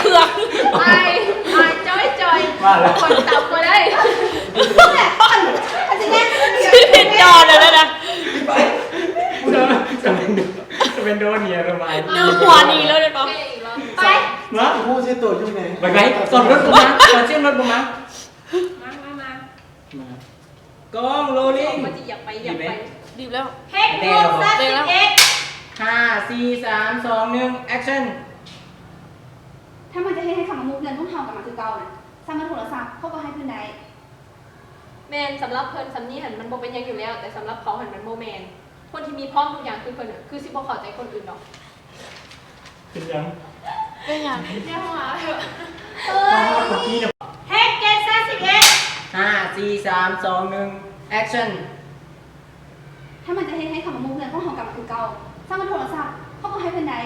ເຄື່ອງ ອາຍ ອາຍຈ້ອຍໆ ວ່າແລ້ວ ຄົນຕຳບໍ່ໄດ້ ຊິເປັນຈອນແລ້ວນະ ຈະເປັນໂດນເນຍລະບາຍ ດຶງຫົວໜີແລ້ວເດ້ ໄປ ມາ ຜູ້ຊິໂຕຢູ່ໃນ ໄປ ໄປ ຕອນລົດບໍ່ມາ ຕອນສຽງລົດບໍ່ມາ ມາ ມາ ມາ ມາ ກ້ອງໂຣລິງ ມັນຊິຢາກໄປ ຢາກໄປ ດີບແລ້ວ ເຮັກ ແຕ່ ຫົກ ແຕ່ ສິບເອັດ ຫ້າ ສີ່ ສາມ ສອງ ໜຶ່ງ ແອັກຊັນ ຖ້າມັນຈະເຮັດໃຫ້ຄຳວ່າໝູ່ເພື່ອນຂອງເຮົາກັບມາຄືເກົ່ານະ ສາມາດໂທລະສັບ ເຂົາກໍໃຫ້ເພິ່ນໄດ້ ແມ່ນ ສຳລັບເພິ່ນສ່ຳນີ້ຫັ້ນມັນບໍ່ເປັນຫຍັງຢູ່ແລ້ວ ແຕ່ສຳລັບເຂົາຫັ້ນມັນບໍ່ແມ່ນ ຄົນທີ່ມີພ້ອມທຸກຢ່າງຄືເພິ່ນນະ ຄືຊິບໍ່ເຂົ້າໃຈຄົນອື່ນດອກ. ເປັນຫຍັງ? ເປັນຫຍັງ? ຢ່າຫົວເຖາະ ເອີຍ ເມື່ອກີ້ນະ ເຮັກ ເຈັດ ສາມ ສິບເອັດ ຫ້າ ສີ່ ສາມ ສອງ ໜຶ່ງ ແອັກຊັນ ຖ້າມັນຈະເຮັດໃຫ້ຄຳວ່າໝູ່ເພື່ອນຂອງເຮົາກັບມາຄືເກົ່າ ສາມາດໂທລະສັບ ເຂົາກໍໃຫ້ເພິ່ນໄດ້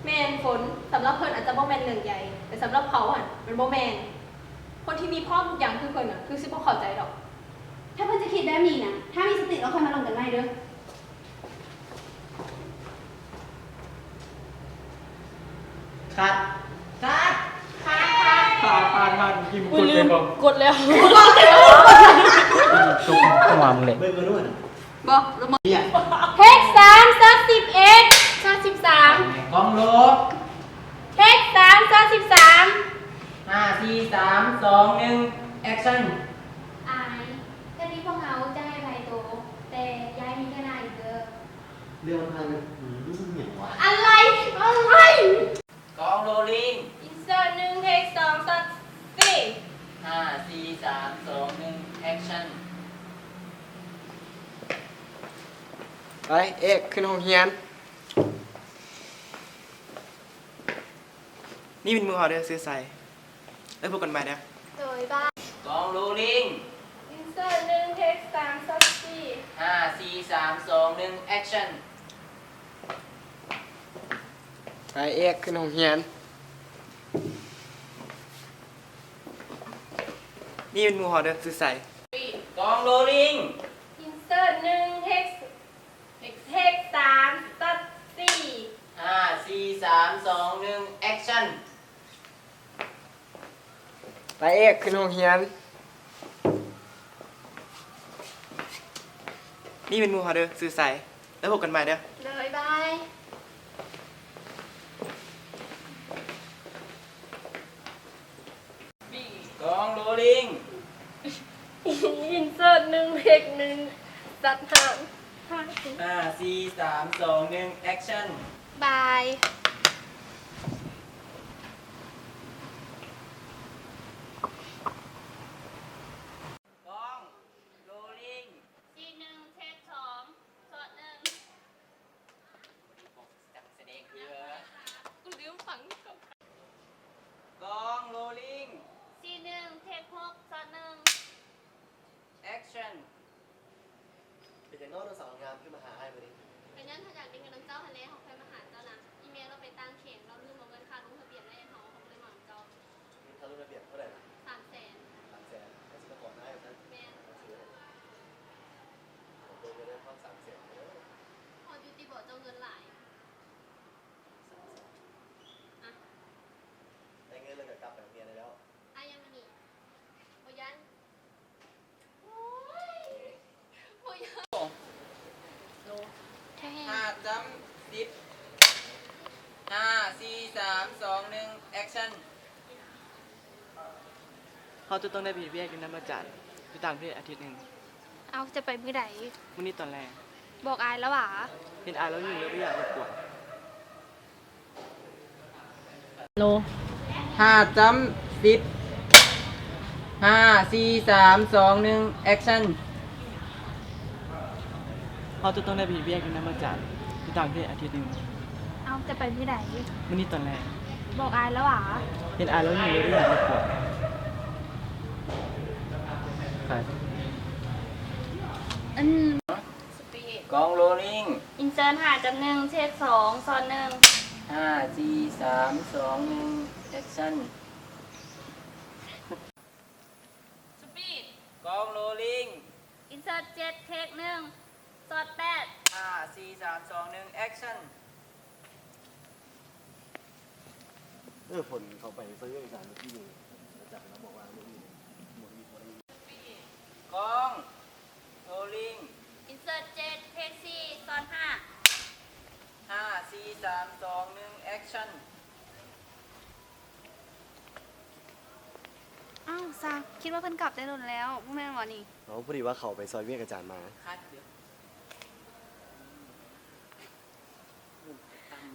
ແມ່ນ ຝົນ ສຳລັບເພິ່ນອາດຈະບໍ່ແມ່ນເລື່ອງໃຫຍ່ ແຕ່ສຳລັບເຂົາຫັ້ນມັນບໍ່ແມ່ນ ຄົນທີ່ມີພ້ອມທຸກຢ່າງຄືເພິ່ນນະ ຄືຊິບໍ່ເຂົ້າໃຈດອກ ຖ້າເພິ່ນຈະຄິດແບບນີ້ນະ ຖ້າມີສະຕິແລ້ວຄ່ອຍມາລົມກັນໃໝ່ເດີ້. ຄັດ ຄັດ ຄັດ ຄັດ ຄັດ ຄັດ ກິນ ອຸ້ຍ ລືມກົດແລ້ວ ຕົກຫົວມຶງເລີຍ ເບິ່ງມາດ້ວຍນະ ບໍ່ ເຮັກ ສາມ ສາມ ສິບເອັດ ສາມ ສິບສາມ ກ້ອງໂລ ເຮັກ ສາມ ສາມ ສິບສາມ ຫ້າ ສີ່ ສາມ ສອງ ໜຶ່ງ ແອັກຊັນ ອາຍ ແທນທີ່ພວກເຮົາຈະໃຫ້ອະໄພໂຕ ແຕ່ຢ່າໃຫ້ມີເທື່ອໜ້າອີກເດີ້. ເລື່ອງມັນຜ່ານໄປ ອືມ ຫຍັງວະ ອະໄລ ອະໄລ ກ້ອງໂຣລິງ ອິນເສີດ ໜຶ່ງ ເທັກ ສອງ ຊັອດ ສີ່ ຫ້າ ສີ່ ສາມ ສອງ ໜຶ່ງ ແອັກຊັນ ໄປ ເອກ ຂຶ້ນຫ້ອງຮຽນ. ນີ້ເປັນມື້ເຮົາເດີ ຊື່ໄຊ. ແລ້ວພົບກັນໃໝ່ເດີ. ໂດຍ ບາຍ. ກ້ອງໂຣລິງ ອິນເສີດ ໜຶ່ງ ເທັກ ສາມ ຊັອດ ສີ່ ຫ້າ ສີ່ ສາມ ສອງ ໜຶ່ງ ແອັກຊັນ. ໄປເອກ ຂຶ້ນໂຮງຮຽນ. ນີ້ເປັນໝູ່ເຮົາເດີ ຊື່ໄຊ. ກ້ອງໂຣລິງ. ອິນເສີດໜຶ່ງ ເທກ ເທກສາມ ຊັອດສີ່. ຫ້າ ສີ່ ສາມ ສອງ ໜຶ່ງ ແອັກຊັນ. ໄປເອກ ຂຶ້ນໂຮງຮຽນ. ນີ້ເປັນໝູ່ເຮົາເດີ ຊື່ໄຊ. ແລ້ວພົບກັນໃໝ່ເດີ. ໂດຍ ບາຍ. ກ້ອງໂຣລິງ. ອິນເສີດໜຶ່ງ ເທກໜຶ່ງ ຊັອດຫ້າ. ຫ້າ ສີ່ ສາມ ສອງ ໜຶ່ງ ແອັກຊັນ. ບາຍ. ກ້ອງໂຣລິງ. ຊີໜຶ່ງ ເທກສອງ ຊັອດໜຶ່ງ. ຈັກສະແດງເທື່ອ ກູລືມຟັງ. ກ້ອງໂຣລິງ. ຊີໜຶ່ງ ເທກຫົກ ຊັອດໜຶ່ງ. ແອັກຊັນ. ເປັນຫຍັງເນາະ ນ້ອງສາວງາມຄືມາຫາອ້າຍມື້ນີ້? ກະຍ້ອນເຮົາຢາກໄດ້ເງິນນຳເຈົ້າຫັ້ນແຫຼະ ເຮົາຄ່ອຍມາຫາເຈົ້ານະ. ອີ່ແມ່ລາວໄປຕ່າງແຂວງ ລາວລືມເອົາເງິນຄ່າລົງທະບຽນໄວ້ໃຫ້ເຮົາ ເຮົາກະເລີຍມາຫາເຈົ້າ. ເງິນຄ່າລົງທະບຽນເທົ່າໃດນະ? ສາມແສນ. ສາມແສນ ກະຊິມາຂໍນາຍນະ. ແມ່ນ. ໂອເຄ ເບິ່ງເດີ ຮອດສາມແສນເດີ. ພໍຢູ່ຕິບໍ ເຈົ້າເງິນຫຼາຍ. ສາມແສນ. ອະ ໄດ້ເງິນແລ້ວກະກັບໄປໂຮງຮຽນໄດ້ແລ້ວ. ອາ ຍັງມານີ້ ບໍ່ຢ້ານ. ໂອ້ຍ ບໍ່ຢາກ. ຫ້າ ສາມ ສິບ. ຫ້າ ສີ່ ສາມ ສອງ ໜຶ່ງ ແອັກຊັນ. ເຮົາຈະຕ້ອງໄດ້ໄປເຮັດວຽກຢູ່ນຳອາຈານຢູ່ຕ່າງປະເທດອາທິດໜຶ່ງ. ເອົາ ຈະໄປມື້ໃດ? ມື້ນີ້ຕອນແລງ. ບອກອ້າຍລະຫວາ? ເຫັນອ້າຍລາວຫຍຸ້ງ ລະບໍ່ຢາກລົບກວນ. ໂລ ຫ້າ ສາມ ສິບ. ຫ້າ ສີ່ ສາມ ສອງ ໜຶ່ງ ແອັກຊັນ. ເຮົາຈະຕ້ອງໄດ້ໄປເຮັດວຽກຢູ່ນຳອາຈານຢູ່ຕ່າງປະເທດອາທິດໜຶ່ງ. ເອົາ ຈະໄປມື້ໃດ? ມື້ນີ້ຕອນແລງ. ບອກອ້າຍລະຫວາ? ເຫັນອ້າຍລາວຢູ່ ເລີຍບໍ່ຢາກລົບກວນ. ອັນ ກ້ອງໂຣລິງ. ອິນເສີດ ຫ້າ ຈັບ ໜຶ່ງ ເທກ ສອງ ຊ້ອນ ໜຶ່ງ. ຫ້າ ສີ່ ສາມ ສອງ ໜຶ່ງ ແອັກຊັນ. ສະປີດ. ກ້ອງໂຣລິງ. ອິນເສີດ ເຈັດ ເທກ ໜຶ່ງ ຊັອດ ແປດ. ຫ້າ ສີ່ ສາມ ສອງ ໜຶ່ງ ແອັກຊັນ. ເອີ ຝົນເຂົ້າໄປໃສ່ເລື່ອງການເມື່ອກີ້ນີ້ ອາຈານລາວບອກວ່າມື້ອື່ນບໍ່ໄດ້ຍິນ. ກ້ອງໂຣລິງ. ອິນເສີດ ເຈັດ ເທກ ສີ່ ຊ້ອນ ຫ້າ. ຫ້າ ສີ່ ສາມ ສອງ ໜຶ່ງ ແອັກຊັນ. ອ້າວ ຊາ ຄິດວ່າເພິ່ນກັບແຕ່ດົນແລ້ວ ບໍ່ແມ່ນຫວານີ້? ເອົາ ພໍດີວ່າເຂົາໄປຊ່ອຍວຽກອາຈານມາ.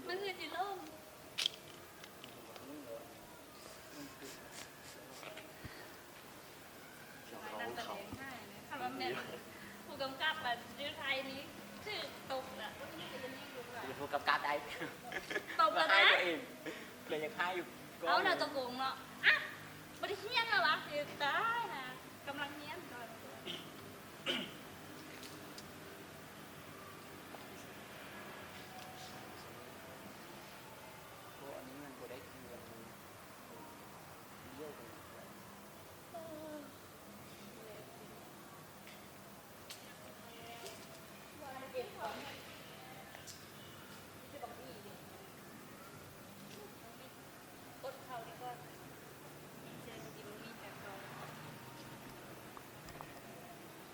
ມັນຄືຊິລົ້ມ. ເຂົາ ເຂົາ ເຂົາ ນັກສະແດງຫາຍເລີຍ. ຄັນວ່າແມ່ນຜູ້ກຳກັບ ອັນ ຢູ່ໄທນີ້ຖືກຕົບລະ. ເປັນຜູ້ກຳກັບໄດ້. ຕົບລະນະ. ເລີຍຢາກຫາຍຢູ່. ເອົາ ແລ້ວຕົກລົງເນາະ. ອະ ບໍ່ໄດ້ຮຽນລະຫວາ? ເອີຍ ຕາຍຫາ ກຳລັງຮຽນກ່ອນ. ໂອ້ ອັນນີ້ມັນບໍ່ໄດ້ຄື ອັນ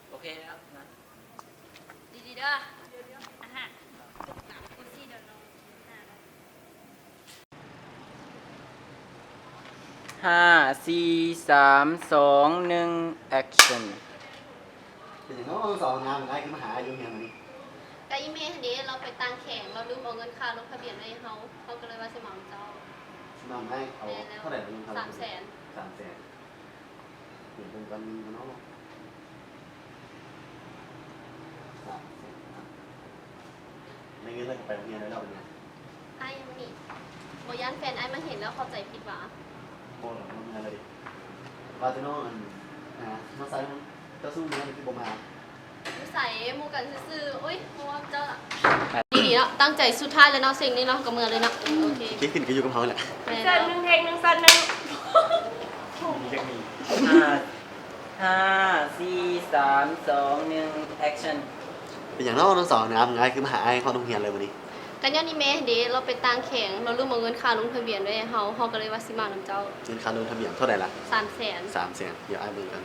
ໂອເຄແລ້ວນະ. ດີໆເດີ. ອາຫານ. ຫ້າ ສີ່ ສາມ ສອງ ໜຶ່ງ ແອັກຊັນ. ເປັນຫຍັງເນາະ ສາວງາມ ອ້າຍຄືມາຫາຢູ່ເຮືອນນີ້? ກະອີ່ແມ່ຫັ້ນເດ ລາວໄປຕ່າງແຂວງ ລາວລືມເອົາເງິນຄ່າລົງທະບຽນໄວ້ໃຫ້ເຮົາ ເຮົາກະເລີຍວ່າຊິມາເອົາເຈົ້າ. ຊິມາເອົາໃຫ້ເຂົາ. ແມ່ນແລ້ວ. ເທົ່າໃດລະ ເງິນຄ່າລົງທະບຽນ? ສາມແສນ. ສາມແສນ. ເປັນເບິ່ງກ່ອນເນາະ. ສາມແສນ. ໄດ້ເງິນແລ້ວກະໄປໂຮງຮຽນໄດ້ແລ້ວບັດນີ້. ອ້າຍຍັງນີ້ ບໍ່ຢ້ານແຟນອ້າຍມາເຫັນແລ້ວເຂົ້າໃຈຜິດຫວາ? ບໍ່ດອກ ເມືອແລ້ວເດ. ວ່າແຕ່ນ້ອງ ອັນ ຫາ ມາໃສ່ ເຈົ້າຊູ້ເມືອນີ້ຄືບໍ່ມາ? ໃສ ໝູ່ກັນຊື່ໆ. ໂອ້ຍ ບໍ່ວ່າເຈົ້າລະ ດີໆເນາະ ຕັ້ງໃຈ. ສຸດທ້າຍແລ້ວເນາະ ເສັງນີ້ເນາະ ເຮົາກໍເມືອເລີຍເນາະ. ອືມ ໂອເຄ ເຄຂຶ້ນກໍຢູ່ກັບເຮົາແຫຼະ. ແມ່ນ ເຊີນ ເນາະ ໜຶ່ງເທກ ໜຶ່ງຊັອດ ໜຶ່ງ ຍັງມີ ຫ້າ ຫ້າ ສີ່ ສາມ ສອງ ໜຶ່ງ ແອັກຊັນ. ເປັນຫຍັງເນາະນ້ອງສາວງາມງ່າຍ ຄືມາຫາອ້າຍຮອດໂຮງຮຽນເລີຍມື້ນີ້? ກໍຍ້ອນອີ່ແມ່ຫັ້ນເດ້ ລາວໄປຕ່າງແຂວງ ລາວລືມເອົາເງິນຄ່າລົງທະບຽນໄວ້ໃຫ້ເຮົາ ເຮົາກໍເລີຍວ່າຊິມານຳເຈົ້າ. ເງິນຄ່າລົງທະບຽນເທົ່າໃດລະ? ສາມແສນ. ສາມແສນ ດຽວອ້າຍເບິ່ງກ່ອນ.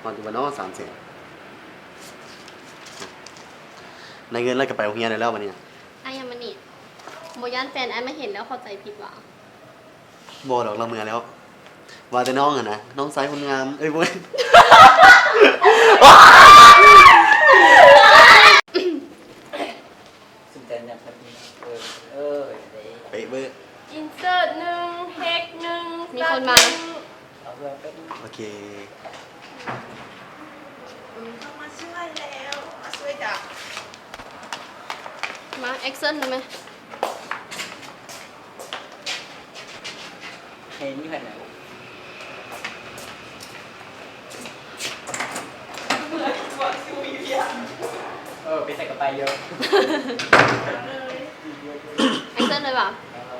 ຮອດຢູ່ບໍ່ເນາະ ສາມແສນ? ໄດ້ເງິນແລ້ວກໍໄປໂຮງຮຽນໄດ້ແລ້ວບັດນີ້. ອ້າຍ ຢ່າມານີ້ ບໍ່ຢ້ານແຟນອ້າຍມາເຫັນແລ້ວເຂົ້າໃຈຜິດຫວາ? ບໍ່ດອກ ລາວເມືອແລ້ວ. ວ່າແຕ່ນ້ອງຫັ້ນນະ ນ້ອງຊາຍຄົນງາມ ເອີຍ ບໍ່ແມ່ນ ສຸມແຕ່ຍາມພັດນີ້ ເອີ ເອີ ເດ້ ເປະເບີ. ອິນເຊີດ ໜຶ່ງ ເທກ ໜຶ່ງ ມີຄົນມາ ຊັອດ ໜຶ່ງ. ເອົາເພື່ອນໄປ ໂອເຄ ອືມ ເຂົາມາຊ່ວຍແລ້ວ ມາຊ່ວຍດາ ມາແອັກຊັນໄດ້ໄໝ? ເຫັນຢູ່ຫັ້ນນະ ເອີ ໄປໃສກໍໄປເດີ ແອັກຊັນເລີຍຫວາ? ເອີ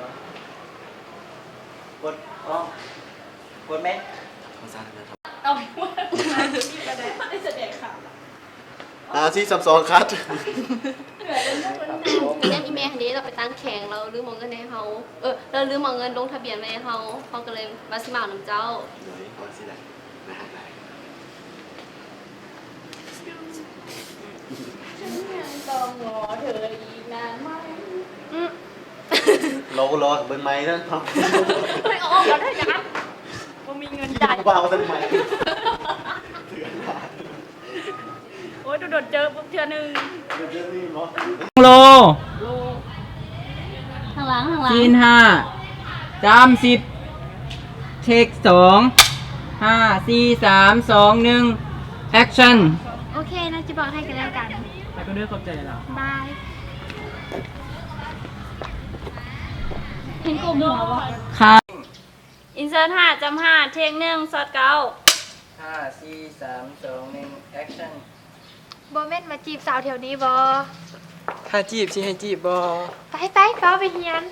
ກົດ ອໍ ກົດແມ່ນ ເອົາ ໄດ້ສະແດງຂາ ຫ້າ ສີ່ ສາມ ສອງ ຄັດ. ແມ່ນ ອີ່ແມ່ຫັ້ນເດ້ ລາວໄປຕ່າງແຂວງ ລາວລືມເອົາເງິນໃຫ້ເຮົາ ເອີ ລາວລືມເອົາເງິນລົງທະບຽນໄວ້ໃຫ້ເຮົາ ເຮົາກໍເລີຍວ່າຊິມາເອົານຳເຈົ້າ. ໂດຍ ວ່າຊິໄດ້ ນາຮັກຫຼາຍ. ຕ້ອງລໍເທີອີກນານໄໝ? ອື ລໍ ລໍເບິ່ງໄໝເດີ. ເຮີ້ຍ ເອົາອອກກ່ອນເດີ ຢ່າ ບໍ່ມີເງິນຈ່າຍ ຜູ້ບ່າວວ່າຊັ້ນໄໝ. ໂອ້ຍ ໂດນເຈີເທື່ອໜຶ່ງ. ໂລ ທາງຫຼັງ ທາງຫຼັງ ຊີນ ຫ້າ ສາມສິບ ເທກ ສອງ ຫ້າ ສີ່ ສາມ ສອງ ໜຶ່ງ ແອັກຊັນ. ໂອເຄ ນາຈະບອກໃຫ້ກັນແລ້ວກັນ. ໄປກ່ອນເດີ ຂອບໃຈຫຼາຍ. ບາຍ. ເຫັນກົມຫົວບໍ່? ຄ່ະ. ອິນເຊີດ ຫ້າ ຈຳ ຫ້າ ເທກ ໜຶ່ງ ຊັອດ ເກົ້າ ຫ້າ ສີ່ ສາມ ສອງ ໜຶ່ງ ແອັກຊັນ. ບໍ່ແມ່ນມາຈີບສາວແຖວນີ້ບໍ່? ຖ້າຈີບຊິໃຫ້ຈີບບໍ່? ໄປໆ ຟ້າວໄປຮຽນ.